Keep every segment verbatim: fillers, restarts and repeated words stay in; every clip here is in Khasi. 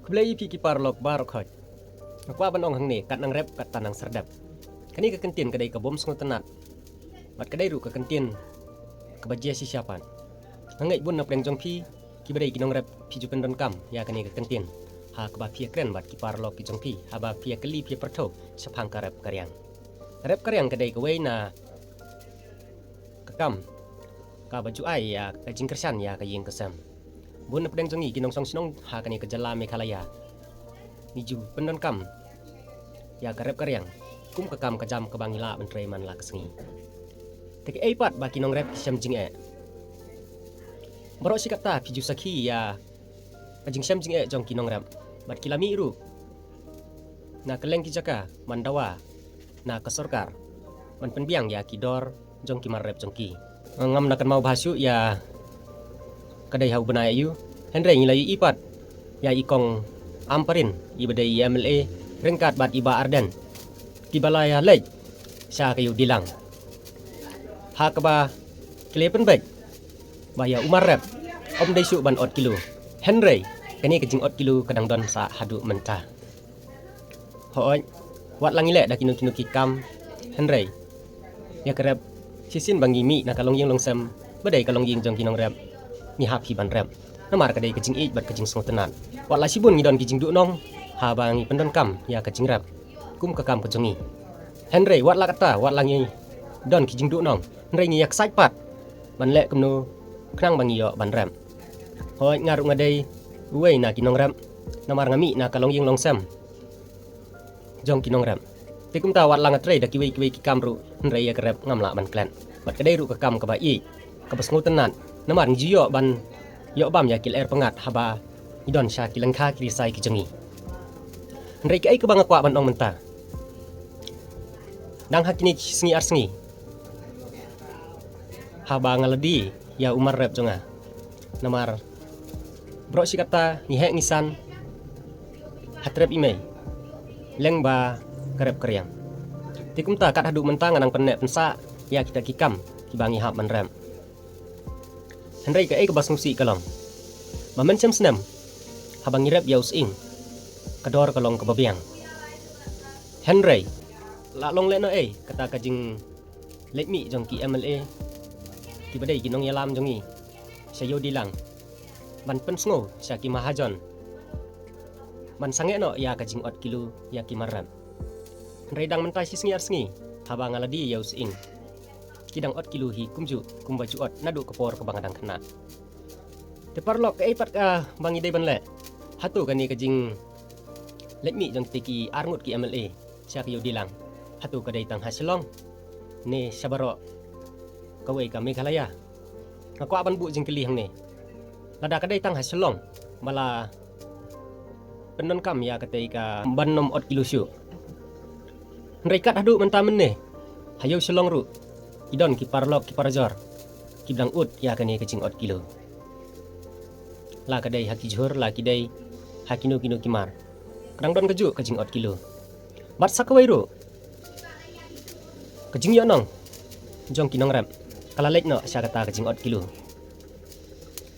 Khublei ïa phi ki paralok baroh khoit. Nga kwah ban ong hangne, kat nang rep kat ta nang serdep. Kane ka kyntien ka dei ka bym sngewtynnat. Bad ka dei ruh ka kyntien kaba jia shisha pat. Nga ngeit bun na pdeng jong phi kiba dei ki nongrep phi ju pyndonkam ïa kane ka kyntien ha kaba phi ïakren bad ki paralok ki jong phi, haba phi ïakylli phi ïapyrthew shaphang ka rep ka riang. Ka rep ka riang ka dei kawei na ka kam kaba ju ai ïa ka jingkyrshan ïa ka ïing ka sem. Bun na pdeng jong ngi ki nongshong shnong ha kane ka jylla Meghalaya ngi ju pyndonkam ïa ka rep ka riang kum ka kam ka jam kaba ngi lah ban trei man la ka sngi. Te kaei pat ba ki nongrep ki shem jingeh? Baroh shi katta phi ju sakhi ïa ka jingshem jingeh jong ki nongrep, bad ki la mih ruh na kylleng ki jaka ban dawa na ka sorkar ban pynbiang ïa ki dor jong ki mar rep jong ki. Ngam da kynmaw bha shuh ïa ka dei ha u bnai aïu, hynrei ngi la ïohi pat ïa i Kong Ampareen, iba dei i M L A ryngkat bad i Bah Ardent, kiba la ïa leit sha ka ïew dilang ha kaba ki la ïa pynbeit ba ïa u mar rep ym dei shuh ban ot kilo, hynrei kane ka jingot kilo ka dang don sa haduh mynta. Hooid, wat la ngi leh da kino kino ki kam, hynrei ïa ka rep, shisien ba ngi mih na ka longïing longsem ba dei ka longïing jong ki nongrep, ngi hap hi ban rep. Namar ka dei ka jingïeit bad ka jingsngewtynnat. Wat la shibun ngi don ki jingduhnong haba ngi pyndonkam ïa ka jingrep kum ka kam ka jong ngi, hynrei wat la katta, wat la ngi don ki jingduhnong, hynrei ngi ïaksaid pat ban leh kumno khnang ba ngi ïoh ban rep. Hooid, nga ruh nga dei uwei na ki nongrep, namar nga mih na ka longïing longsem jong ki nongrep. Te kumta wat la nga trei da kiwei kiwei ki kam ruh, hynrei ïa ka rep ngam lah ban klet. Bad ka dei ruh ka kam kaba ïeit, kaba sngewtynnat, namar ngi ju ïoh ban ïoh bam ïa ki lyer pyngngad haba ngi don sha ki lyngkha ki risai ki jong ngi. Hynrei kaei kaba nga kwah ban ong mynta, dang ha kine ki sngi ar sngi haba nga la die ïa u mar rep jong nga, namar baroh shi katta ngi heh ngi san ha trep i mei lyngba ka rep ka riang. Te kumta kat haduh mynta nga nang pynneh pynsah ïa kita ki kam kiba ngi hap ban rep. Hynrei kaei kaba sngewsih ka long ba mynshem snem, haba ngi rep ïa u sying, ka dor ka long kaba biang. Hynrei la long lehnohei kata ka jingleit mih jong ki M L A kiba dei ki nongïalam jong ngi sha ïew dilang ban pynsngew sha ki mahajon ban sangeh noh ïa ka jingot kilo ïa ki mar rep? Hynrei dang mynta shi sngi ar sngi haba nga la die ïa u sying, ki dang ot kilo hi kumjuh kumba ju ot naduh ka por kaba nga dang khynnah. Te paralok, kaei pat kaba ngi dei ban leh? Hato kane ka jingleit mih jong kita ki arngut ki M L A sha ka ïew dilang, hato ka dei tang ha Shillong ne sha baroh kawei ka Meghalaya? Nga kwah ban buh jingkylli hangne. Lada ka dei tang ha Shillong ba la pyndonkam ïa katei ka ban ym ot kilo shuh, hynrei kat haduh mynta mynne ha ïew Shillong ruh ki don ki paralok ki parajor kiba dang ud ïa kane ka jingot kilo. La ka dei ha ki jhur, la ki dei ha kino kino ki mar, ka dang don kajuh ka jingot kilo. Bad sa kawei ruh, ka jingïohnong jong ki nongrep ka la leit noh sha kata ka jingot kilo.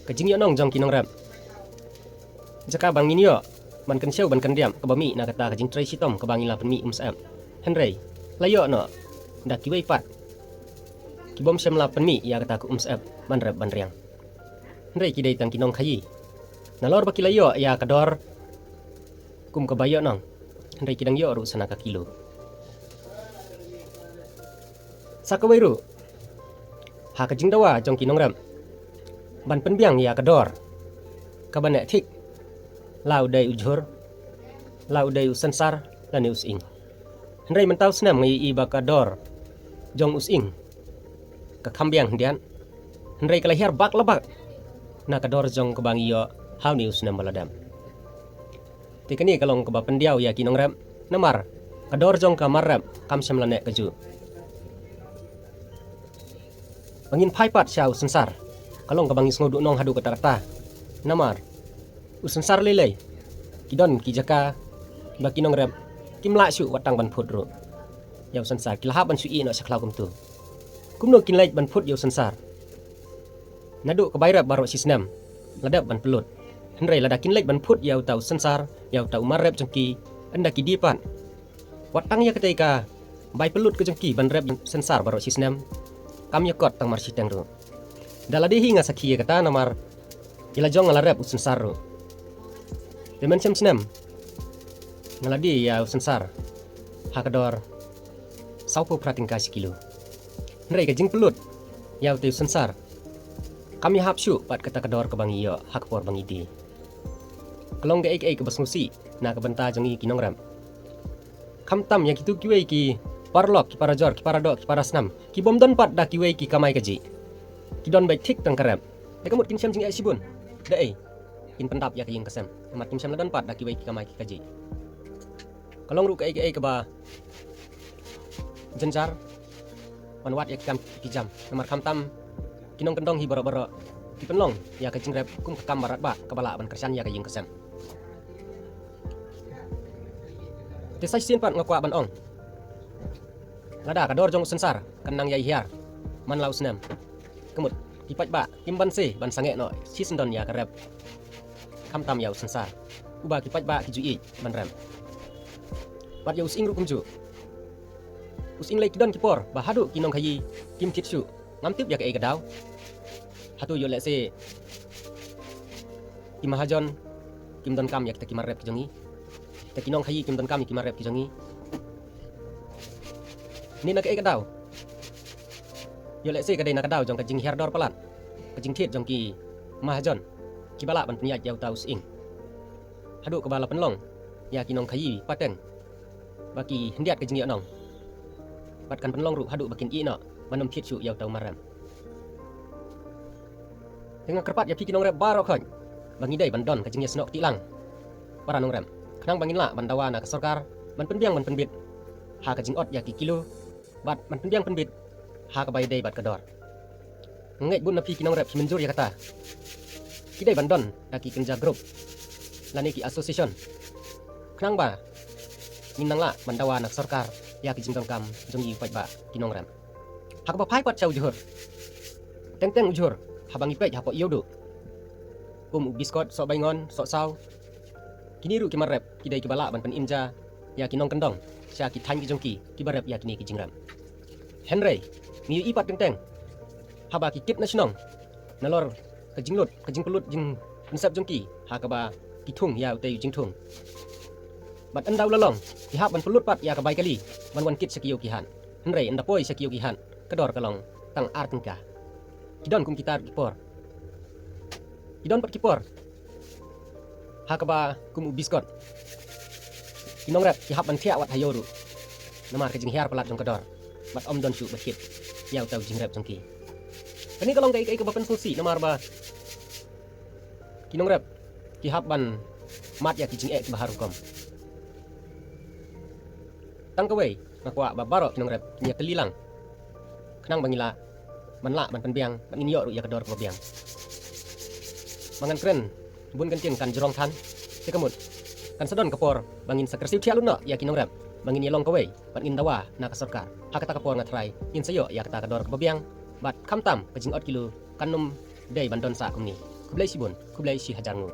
Ka jingïohnong jong ki nongrep, jaka ba ngin ïoh ban kynshew ban kyndiap kaba mih na kata ka jingtrei shitom kaba ngi la pynmih um syep, hynrei la ïoh noh da kiwei pat ki bym shym la pynmih ïa kata ka um syep ban rep ban riang. Hynrei ki dei tang ki nongkhaïi. Nalor ba ki la ïoh ïa ka dor kum kaba ïohnong, hynrei ki dang ïoh ruh sa na ka kilo. Sa kawei ruh, ha ka jingdawa jong ki nongrep ban pynbiang ïa ka dor kaba neh thik, la u dei u jhur, la u dei u synsar lane u sying. Hynrei mynta u snem nga ïohi ba ka dor jong u sying ka kham biang khyndiat, hynrei ka la hiar bak la bak na ka dor jong kaba ngi ïoh ha une u snem ba la dep. Te kane ka long kaba pyndiaw ïa ki nongrep, namar ka dor jong ka mar rep kam shym la neh kajuh. Ba ngin phai pat sha u synsar, ka long kaba ngi sngew duhnong haduh katta katta. Namar u synsar lei lei, ki don ki jaka ba ki nongrep kim lah shuh wat tang ban phut ruh ïa u synsar, ki la hap ban shu ïeh noh sha khlaw kumto. Kumno kin leit ban phut ïa u synsar naduh ka bai rep baroh shi snem la dep ban pynlut? Hynrei lada kin leit ban phut ïa uta u synsar, ïa uta u mar rep jong ki, ynda ki die pat, wat tang ïa katei ka bai pynlut ka jong ki ban rep synsar baroh shi snem, kam ïa kot tang mar shiteng ruh. Da lade hi nga sakhi ïa kata namar ïa la jong nga la rep u synsar ruh. Te mynshem snem nga la die ïa u synsar ha ka dor sawphew phra tyngka shi kilo. Hynrei ka jingpynlut ïa utei u synsar kam ïahap shuh bad kata ka dor kaba ngi ïoh ha ka por ba ngi die. Ka long kaei kaei kaba sngewsih na ka bynta jong ngi ki nongrep. Khamtam ïa kitu kiwei ki paralok, ki parajor, ki paradoh, ki parasnam, ki bym don pat da kiwei ki kamai kajih. Ki don beit thik tang ka rep. Te ka mut kin shem jingeh shibun. Da ei? Kin pyndap ïa ka ïing ka sem. Namar kim shem la don pat da kiwei ki kamai ki kajih. Ka long ruh kaei kaei kaba jynjar ban wad ïa ki kam ki jam. Namar khamtam ki nongkyndong hi baroh baroh ki pynlong ïa ka jingrep kum ka kam ba radbah kaba lah ban kyrshan ïa ka ïing ka sem. Te sa shisien pat nga kwah ban ong, lada ka dor jong u synsar kan nang ïai hiar man la u snem, ka mut ki paidbah kim banse ban sangeh noh shisyndon ïa ka rep. Khamtam ïa u synsar uba ki paidbah ki ju ïeit ban rem. Bad ïa u sying ruh kumjuh. U sying lei ki don ki por ba haduh ki nongkhaïi kim thied shuh. Ngam tip ïa kaei ka daw. Hato ïoh lehse ki mahajon kim donkam ïa kita ki mar rep ki jong ngi? Kita ki nongkhaïi kim donkam ïa ki mar rep ki jong ngi? Ne na kaei ka daw? Ïoh lehse ka dei na ka daw jong ka jinghiar dor palat, ka jingthied jong ki mahajon kiba lah ban pynïaid ïa uta u sying. Haduh kaba la pynlong ïa ki nongkhaïi pateng ba ki hyndiat ka jingïohnong. Bad kan pynlong ruh haduh ba kin ïeh noh ban ym thied shuh ïa uta u mar rep. Te nga kyrpad ïa phi ki nongrep baroh khoit ba ngi dei ban don ka jingïasnoh kti lang para nongrep, khnang ba ngin lah ban dawa na ka sorkar ban pynbiang ban pynbit ha ka jingot ïa ki kilo bad ban pynbiang pynbit ha kaba ïadei bad ka dor. Nga ngeit bun na phi ki nongrep ki mynjur ïa kata. Ki dei ban don da ki kynja group lane ki association, khnang ba ngin nang lah ban dawa na ka sorkar ïa ki jingdonkam jong ngi paidbah ki nongrep. Ha kaba phai pat sha u jhur, teng teng u jhur haba ngi peit hapoh ïew duh, kum u biskot, sohbaingon, sohsaw, kine ruh ki mar rep ki dei kiba lah ban pynim ja ïa ki nongkyndong sha ki thaiñ ki jong ki kiba rep ïa kine ki jingrep. Hynrei ngi ïohi pat teng teng haba ki kit na shnong nalor ka jinglut, ka jingpynlut jingpynsep jong ki ha kaba ki thung ïa utei u jingthung. Bad ynda u la long, ki hap ban pynlut pat ïa ka bai kali ban wan kit sha ki ïew ki hat. Hynrei ynda poi sha ki ïew ki hat, ka dor ka long tang ar tyngka. Ki don kum kita ki por. Ki don pat ki por ha kaba kum u biskot, ki nongrep ki hap ban thiah wat ha ïew ruh namar ka jinghiar palat jong ka dor. Bad ym don shuh ba kit ïa uta u jingrep jong ki. Kane ka long kaei kaei kaba pynsngewsih namar ba ki nongrep ki hap ban mad ïa ki jingeh kiba har rukom. Tang kawei nga kwah ba baroh ki nongrep ngin ïa kylli lang, khnang ba ngin lah ban lah ban pynbiang, ba ngin ïoh ruh ïa ka dor kaba biang. Ba ngan kren bun ka ktien kan jrong than, te ka mut kan sa don ka por ba ngin sa kyrsiew thiah lut noh ïa ki nongrep ba ngin ïa long kawei bad ngin dawa na ka sorkar. Ha kata ka por nga tharai ngin sa ïoh ïa kata ka dor kaba biang. Bad khamtam ka jingot kilo kan ym dei ban don sah kumne. Khublei shibun, khublei shi hajar nguh.